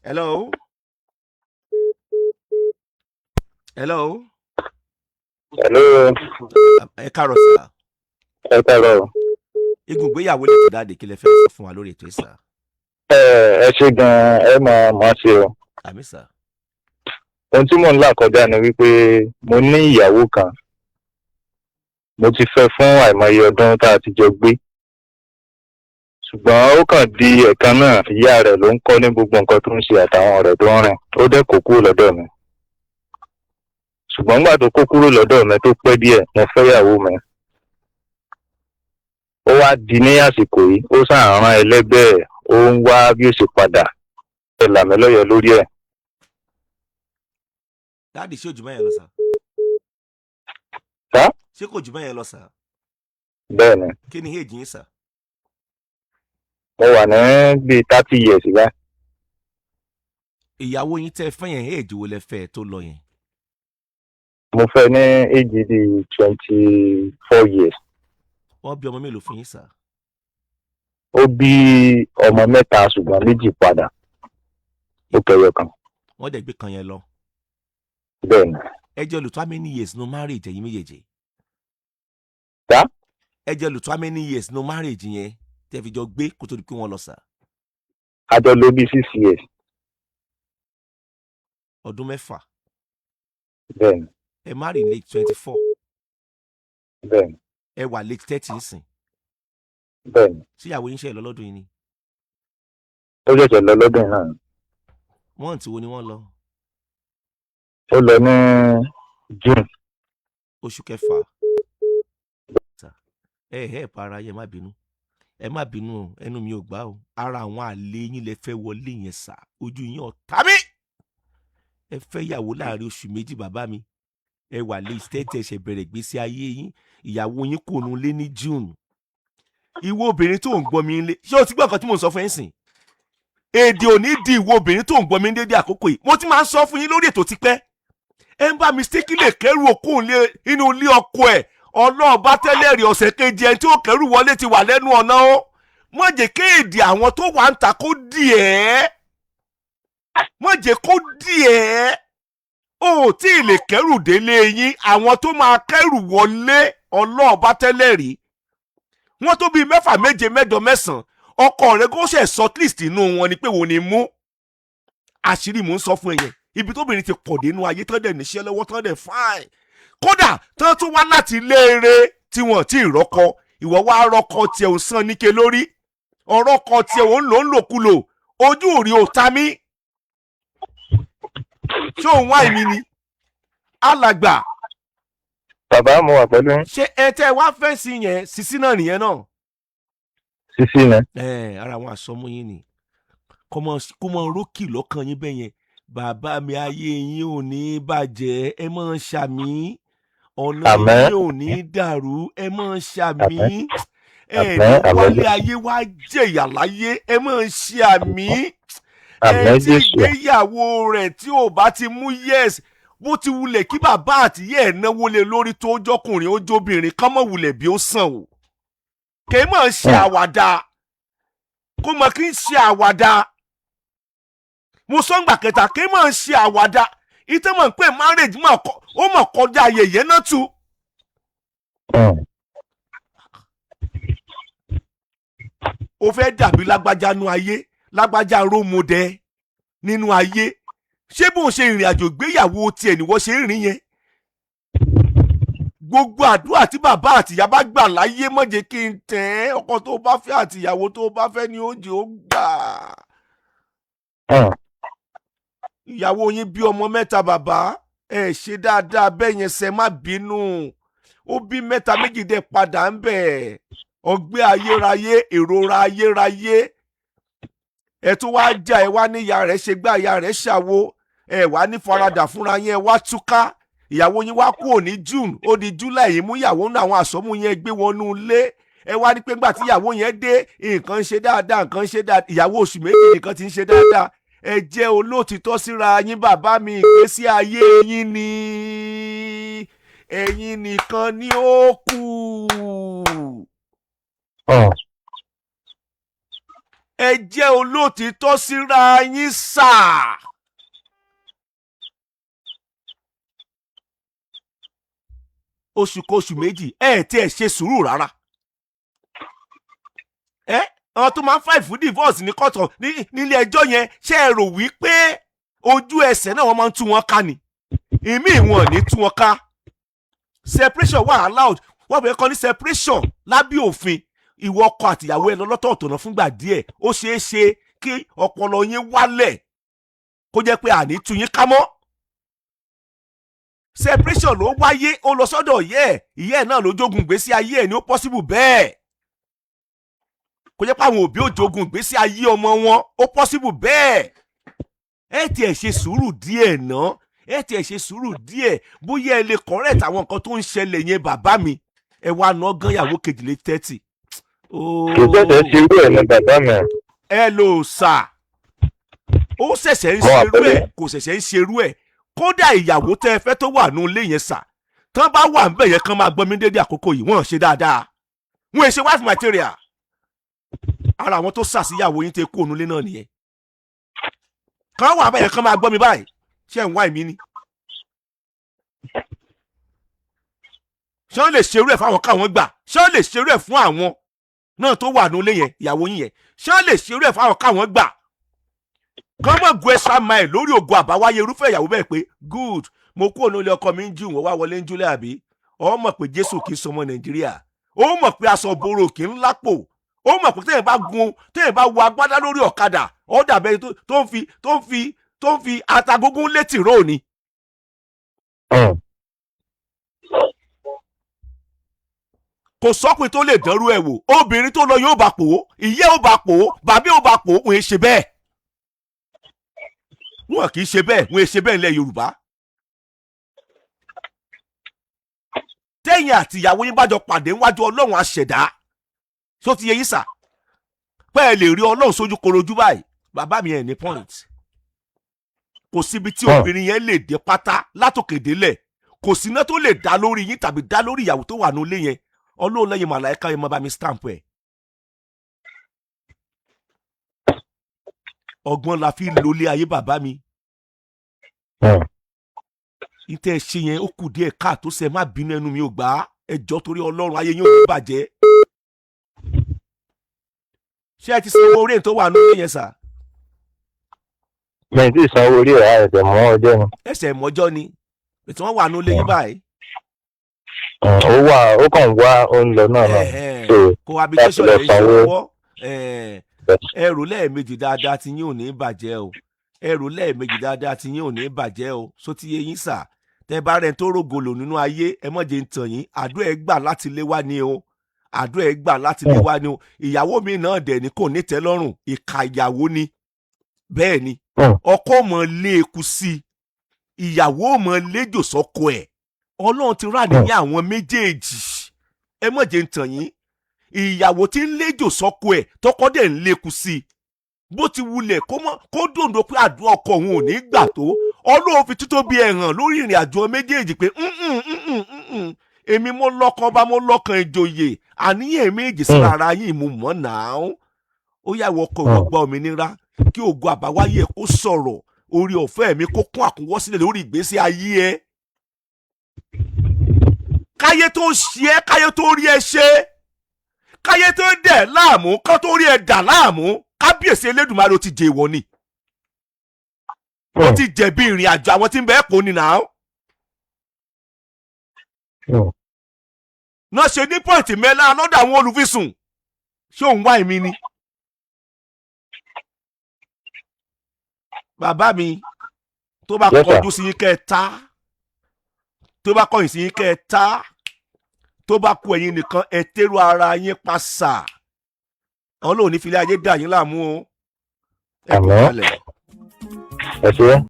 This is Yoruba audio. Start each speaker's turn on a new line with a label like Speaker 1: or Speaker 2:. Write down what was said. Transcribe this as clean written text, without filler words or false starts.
Speaker 1: Hello. Hello.
Speaker 2: Hello.
Speaker 1: Ẹ káàárọ̀ sà.
Speaker 2: Ẹ káàárọ̀.
Speaker 1: Igun ìgbéyàwó lè tó dáadé, kí lẹ fẹ́ sọ fún wa lórí ètò ìsà?
Speaker 2: Ẹ ẹ ṣe gan-an, ẹ máa máa ṣe o.
Speaker 1: Àmín sà.
Speaker 2: Ohun tí mò ń là kọjá ni wípé mo ní ìyàwó kan. Mo ti fẹ́ fún àìmọye ọdún tá a ti jọ gbé. Ṣùgbọ́n ó kàn di ẹ̀kan náà, ìyá rẹ̀ ló ń kọ́ ní gbogbo nǹkan tó ń ṣe àtàwọn ọ̀rẹ́ tó ń rìn. Ó dẹ̀ kó kúrò lọ́dọ̀ mi. Ṣùgbọ́n nígbà tó kó kúrò lọ́dọ̀ mi tó pẹ́ díẹ̀, mo fẹ́ ìyàwó mi. Ó wá di ní àsìkò yìí, ó sàn rán ẹlẹ́gbẹ́ ẹ̀, ó ń wá bí ó ṣe padà. Ẹ là mí lọ́yọ̀ọ́ lórí ẹ̀.
Speaker 1: Daddy, ṣé ò jù bẹ́yẹn lọ sà?
Speaker 2: Sá?
Speaker 1: Ṣé kò jù bẹ́yẹn lọ sà?
Speaker 2: Bẹ́ẹ̀ ni.
Speaker 1: Kí ni age yín sà?
Speaker 2: Mo wà ní bíi 30 years báyìí.
Speaker 1: Ìyàwó yín tẹ́ fẹ́ yẹn, age wo lẹ fẹ́ tó lọ yẹn?
Speaker 2: Mo fẹ́ ní age bíi 24 years.
Speaker 1: Wọ́n bí ọmọ mélòó fún yín sà?
Speaker 2: Ó bí ọmọ mẹ́ta, ṣùgbọ́n méjì padà. Ó kẹyọ kan.
Speaker 1: Wọ́n dẹ̀ gbé kan yẹn lọ.
Speaker 2: Bẹ́ẹ̀ ni.
Speaker 1: Ẹ jẹ́ lò tó how many years no marriage, ẹ̀yin méjèèjì?
Speaker 2: Sá?
Speaker 1: Ẹ jẹ́ lò tó how many years no marriage yẹn tẹ́ fi jọ gbé kó tó di pé wọ́n lọ sà?
Speaker 2: A jọ lò bíi 6 years.
Speaker 1: Ọdún 6.
Speaker 2: Bẹ́ẹ̀ ni.
Speaker 1: Ẹ marry late 24.
Speaker 2: Bẹ́ẹ̀ ni.
Speaker 1: Ẹ wà late 30 nsìn.
Speaker 2: Bẹ́ẹ̀ ni.
Speaker 1: Síyàwó yín ṣe lọ lọ́dún yìí ni?
Speaker 2: Ó ṣẹ̀ṣẹ̀ lọ lọ́dún yìí náà ni.
Speaker 1: Wọ́n ti wo ni wọ́n lọ?
Speaker 2: Ó lọ ní June.
Speaker 1: Oṣù kẹfà. Ẹ ẹ para yẹn, má bínú, ẹ má bínú o, ẹnu mi ò gbà o. Ara àwọn àlè yín lẹ fẹ́ wọlé yẹn sà. Ojú yín ọ̀tá mi. Ẹ fẹ́ yàwó láàrin oṣù 2, bàbá mi. Ẹ wà late 30, ẹsẹ̀ bẹ̀rẹ̀ gbèsè ayé yín. Ìyàwó yín kò nu lé ní June. Ìwọ obìnrin tó ń gbọ́ mi lé, ṣé o ti gbọ́ nǹkan tí mò ń sọ fún ẹ sìn? Èdè òní di ìwọ obìnrin tó ń gbọ́ mi dédé àkókò yìí. Mo ti máa ń sọ fún yín lórí ètò tipẹ́, ẹ ń bá mistake lè kẹ́rù òkú inú ilé ọkọ ẹ̀. Ọlọ́ọ̀bá tẹ́lẹ̀ rí, ọ̀sẹ̀ kejì, ẹni tí ó kẹ́rù wọlé ti wà lẹ́nu ọ̀nà ó. Má jẹ́ kéèdì àwọn tó wà ń ta kó dì ẹ́, má jẹ́ kó dì ẹ́. O ò tí ì lè kẹ́rù délé yín, àwọn tó máa kẹ́rù wọlé, ọlọ́ọ̀bá tẹ́lẹ̀ rí, wọ́n tó bíi mẹ́fà, méje, mẹ́jọ, mẹ́sàn-án. Ọkọ rẹ kó ṣe shortlist inú wọn ni pé wo ni mú. Àṣírí mò ń sọ fún ẹ yẹn. Ibi tóbìnrin ti pọ̀ dénú ayé tán dẹ̀ níṣẹ́ lọ́wọ́, tán dẹ̀ fine, kódà tán tún wá láti léere tí wọ́n ti rọ́kọ. Ìwọ wá rọ́kọ tiẹ̀, ò san níke lórí ọ̀rọ̀ kọ tiẹ̀, ò ń lò ń lòkulò. Ojú rí ò ta mí. Ṣé òun wá èmi ni alàgbà?
Speaker 2: Bàbá, mo wà pẹ̀lú yín.
Speaker 1: Ṣé ẹ tẹ́ wá fẹ́ǹsì yẹn sísí náà nìyẹn náà?
Speaker 2: Sísí ni.
Speaker 1: Ẹ ara àwọn àsọmú yín ni kó mọ rókì lọ́kàn yín bẹ́ẹ̀ yẹn. Bàbá mi, ayé yín ò ní bàjẹ́, ẹ mọ̀ ń ṣàmì. Ọ̀nà
Speaker 2: Àmín.
Speaker 1: yín ò ní dàrú, ẹ mọ̀ ń ṣàmì. Ẹ
Speaker 2: Àmín,
Speaker 1: ní
Speaker 2: àmín.
Speaker 1: wálé ayé wá jẹ̀yà láyé, ẹ mọ̀ ń ṣe àmì. Ẹ
Speaker 2: Àmín.
Speaker 1: tí
Speaker 2: Jésù.
Speaker 1: ìgbéyàwó rẹ̀ tí ò bá ti mú yes, bó ti wulẹ̀ kí bàbá àtìyẹ́ ẹ̀ náwó lé lórí tó jọkùnrin ó jóbìnrin, kọ́mọ̀ wulẹ̀ bí ó sàn o. Kì í mọ̀ ń ṣe àwàdà, kó mọ̀ kí n ṣe àwàdà. Mo sọ ńgbà kẹta, kì í mọ̀ ń ṣe àwàdà. Ìtẹ́ mọ̀ pé marriage mọ̀ kọ́ ó mọ̀ kọjá ayẹyẹ náà tu. O fẹ́ dàbí lágbájá nú ayé, lágbájá rómọdé nínú ayé. Ṣé bó ń ṣe ìrìn àjò ìgbéyàwó tiẹ̀ ni wọ́n ṣe ń rìn yẹn? Gbogbo àdúrà tí bàbá àtìyá bá gbà láyé, má jẹ́ kí n tẹ̀ ẹ́. Ọkọ tó bá fẹ́ àtìyàwó tó bá fẹ́ ni ó jẹ́ ó gbà. Ìyàwó yín bí ọmọ mẹ́ta. Bàbá, ẹ ṣe dáadáa bẹ́ẹ̀ yẹn sẹ́, má bínú. Ó bí mẹ́ta, méjì dẹ̀ padà ń bẹ̀. Ọgbẹ́ ayérayé, ìrora ayérayé. Ẹ tún wá jà, ẹ wá ní ìyá rẹ̀ ṣe gbá, ìyá rẹ̀ ṣàwo. Ẹ wá ní faradà fúnra yín, ẹ wá túká. Ìyàwó yín wá kúrò ní June, ó di July, yìí mú ìyàwó náà, àwọn àsọmú yẹn gbé wọnú ilé. Ẹ wá ní pé ńgbà tí ìyàwó yẹn dé, nǹkan ń ṣe dáadáa, nǹkan ń ṣe dáadáa. Ìyàwó oṣù 2 nǹkan ti ń ṣe dáadáa. Ẹ jẹ́ olóòtítọ́ síra yín, bàbá mi. Ìgbésí ayé yín ni, ẹ̀yin nìkan ni ó kù. Ẹ jẹ́ olóòtítọ́ síra yín sà. Oṣù kan, oṣù 2, ẹ tí ẹ ṣe sùúrù rárá. Ẹ àwọn tó máa ń file fún divorce ní kóòtù, nílé ẹjọ́ yẹn, ṣé ẹ rò wípé ojú ẹsẹ̀ náà wọ́n máa ń tú wọn ká ni? Ìmí wọn ò ní tú wọn ká. Separation wà allowed. Wọ́n bẹ̀rẹ̀ kọ́ ní separation lábẹ́ òfin. Ìwọ ọkọ àtìyàwó ẹ lọ lọ́tọ̀ọ̀tọ̀ náà fúngbà díẹ̀. Ó ṣeé ṣe kí ọpọlọ yín wálẹ̀, kó jẹ́ pé àní tú yín ká mọ́. Separation ló wáyé. Ó lọ sọ́dọ̀ ìyá ẹ̀, ìyá ẹ̀ náà ló jogun ìgbésí ayé ẹ̀ ní. Ó possible bẹ́ẹ̀ kó jẹ́ pé àwọn òbí ò jogun ìgbésí ayé ọmọ wọn. Ó possible bẹ́ẹ̀. Ẹ tiẹ̀ ṣe sùúrù díẹ̀ ná, ẹ tiẹ̀ ṣe sùúrù díẹ̀, bóyá ẹ lè correct àwọn nǹkan tó ń ṣẹlẹ̀ yẹn. Bàbá mi, ẹ wá ná gan ìyàwó kejì lé 30.
Speaker 2: Kì í ṣẹ̀ṣẹ̀ ṣe irú ẹ̀ ní, bàbá mi.
Speaker 1: Ẹ lò sà, ó ṣẹ̀ṣẹ̀ ń
Speaker 2: Mo wà
Speaker 1: ṣerú
Speaker 2: pẹ̀lú.
Speaker 1: ẹ̀, kò ṣẹ̀ṣẹ̀ ń ṣerú ẹ̀. Kódà ìyàwó tẹ́ ẹ fẹ́ tó wà nù ilé yẹn sà, tán bá wà ńbẹ̀ yẹn, kán máa gbọ́ mi dédé àkókò yìí, wọ́n ṣe dáadáa, wọ́n ṣe wife material. Ara àwọn tó sàṣìyàwó yín tẹ kú ònú ilé náà nìyẹn. Kán wà bẹ́ẹ̀ yẹn, kán máa gbọ́ mi báyìí. Ṣé ń wá èmi ni? Ṣé wọ́n lè ṣerú ẹ̀ fáwọn káwọn gbà? Ṣé wọ́n lè ṣerú ẹ̀ fún àwọn náà tó wà nílé yẹn, ìyàwó yín yẹn? Ṣé wọ́n lè ṣerú ẹ̀ fáwọn káwọn gbà? Kán mọ̀ go extra mile lórí ògo àbáwáyé irúfẹ́ ìyàwó bẹ́ẹ̀ pé good, mo kúrò nílé ọkọ mi ń jù, wọ́n wá wọlé ń júlẹ̀, àbí ọ mọ̀ pé Jésù kì í sọmọ Nàìjíríà? Ó mọ̀ pé aṣọ boro kì í lápò? Ó mọ̀ pé téèyàn bá gun, téèyàn bá wọ agbádá lórí ọ̀kadà, ó dàbẹ́ tó ń fi atagógún létí ró ni. Kò sọ́kùnrin tó lè dánrú ẹ̀ wò. Obìnrin tó lọ yóò bá pò ó, ìyá ò bá pò ó, bàbá ò bá pò ó. Wọ́n ṣe bẹ́ẹ̀, wọn kì í ṣe bẹ́ẹ̀, wọ́n ṣe bẹ́ẹ̀ nílẹ̀ Yorùbá. Tẹ́yìn àti ìyàwó yín bá jọ pàdé níwájú Ọlọ́run àṣẹ̀dá, tó ti yẹ yín sà, pé ẹ lè rí Ọlọ́run sójú korojú báyìí, bàbá mi, ẹ̀ ní point. Kò síbi tí obìnrin yẹn lè dé pátá látòkè délẹ̀. Kò síná tó lè dá lórí yín tàbí dá lórí ìyàwó tó wà nílé yẹn. Ọlọ́run lẹ́yìn màláìka yẹn máa bá mi stamp ẹ̀. Ọgbọ́n la fi lólé ayé, bàbá mi. Ìtẹ́ ẹ ṣe yẹn, ó kù díẹ̀ káàtó sẹ́. Má bínú, ẹnu mi ò gbà á. Ẹ jọ̀ọ́, torí Ọlọ́run, ayé yín ò ní bàjẹ́. Ṣé ẹ ti sanwó orí èyí tó wà nílé yẹn sà?
Speaker 2: Mi ì tí ì sanwó orí ẹ̀, àìsàn mọ́ ọjọ́ ni.
Speaker 1: Ẹsẹ̀ mọ́jọ́ ni ètò wọn wà nílé yín báyìí.
Speaker 2: Ó wà, ó kàn wá, ó ń lọ náà.
Speaker 1: Ẹ̀hẹ́n.
Speaker 2: So
Speaker 1: Cohabitation
Speaker 2: láti lọ
Speaker 1: lè ṣe
Speaker 2: sanwó.
Speaker 1: ọwọ́ ẹrù lẹ́ẹ̀mejì dáadáa tí yín ò ní bàjẹ́ o. Ẹrù lẹ́ẹ̀mejì dáadáa tí yín ò ní bàjẹ́ o. Só ti yé yín sà? Tẹ bá rẹ̀ tó rògòlò nínú ayé, ẹ mọ̀ jẹ́ ń tàn yín. Àdúrà ẹ gbà láti lé wá ní o, àdúrà ẹ gbà láti lé wá ní o. Ìyàwó mi náà dẹ̀ ní kò ní tẹ́lọ́rùn, ìkà ìyàwó ni. Bẹ́ẹ̀ ni. Ọkọ mọ̀ lé eku sí i, ìyàwó mọ̀ léjò sọ́kọ ẹ̀. Ọlọ́run ti rà níyà àwọn méjèèjì. Ẹ mọ̀ jẹ́ ń tàn yín. Ìyàwó tí ń léjò sọ́kọ ẹ̀, tọkọ dẹ̀ ń lékun sí i, bó ti wulẹ̀ kó mọ́ kó dòǹdó pé àdúrà ọkọ òun ò ní gbà tó, Ọlọ́run fi títóbi ẹ̀ hàn lórí ìrìn àjò méjèèjì pé "Mm-mm, mm-mm, mm-mm. Èmi mo lọ́kàn ọba, mo lọ́kàn ìjòyè, àníyàn méjì sí ara yín mo mọ̀ náà." Ó yà wọ ọkọ, ìwọ gba òmìnira, kí ògo àbáwáyé ẹ kó sọ̀rọ̀, orí ọ̀fẹ́ mi kó kún àkúnwọ́ sílẹ̀ lórí ìgbésí ayé ẹ. Káyé tó ṣe ẹ́, káyé tó rí ẹ ṣe, káyé tó dẹ̀ láàmú, kán tó rí ẹ dà láàmú, kábíyèsí Elédùmarè, ó ti jẹ ìwọ ni. Ó ti jẹ̀bi ìrìn àjò àwọn tí ń bẹ kó ni náà. Náà ṣe ní point mẹ́lá lọ́dọ̀ àwọn olùfisùn. Ṣé òun wá èmi ni? Bàbá mi, tó bá
Speaker 2: Yes, sir.
Speaker 1: kọjú sí yín kẹ́ ẹ ta, tó bá kọ̀yìn sí yín kẹ́ ẹ ta, tó bá kú ẹ̀yin nìkan, ẹ tẹ́rù ara yín pa sà. Ọlọ́run ní filẹ̀ ayé dà yín láàmú o. Ẹ kú
Speaker 2: Àmín.
Speaker 1: kalẹ̀.
Speaker 2: Ẹ ṣé.